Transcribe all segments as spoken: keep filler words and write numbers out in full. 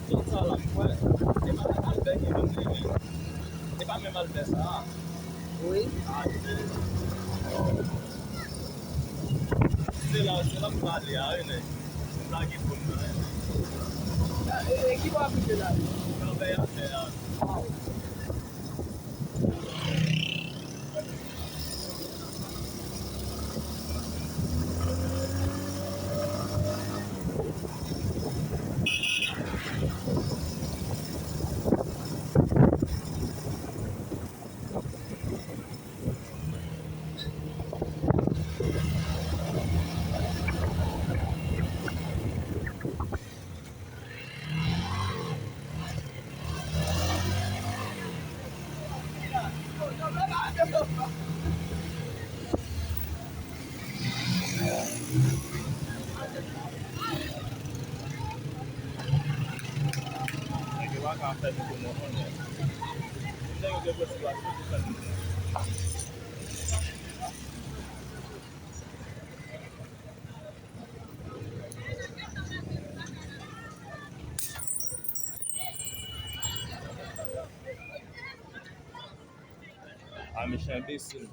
Zòn sa la, m kwè, se pa Albè ki vin rele. Se pa menm Albè sa a. Wi. Se la, se la m prale a, wi, nèg. M lage fon nan, wi. E, e, ki bò w ap rive la? Nan vèy atè a. A, mesye enbesil.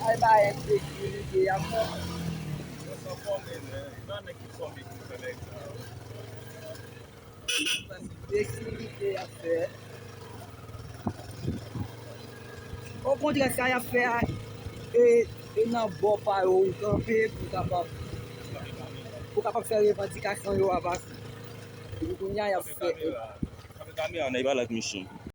Ay, bay ensekirite a fò. Yo san fòme, men. Nan nèg ki fòme ki fè nèg sa yo. Ensekirite y ap fè. Okontrè, sa y ap fè a, e, e nan bò pa yo ou kanpe pou kapab, pou kapab fè revandikasyon yo avanse. Epi kounye a, y ap fè. Kanpe kamera, nèg pa la ak misye.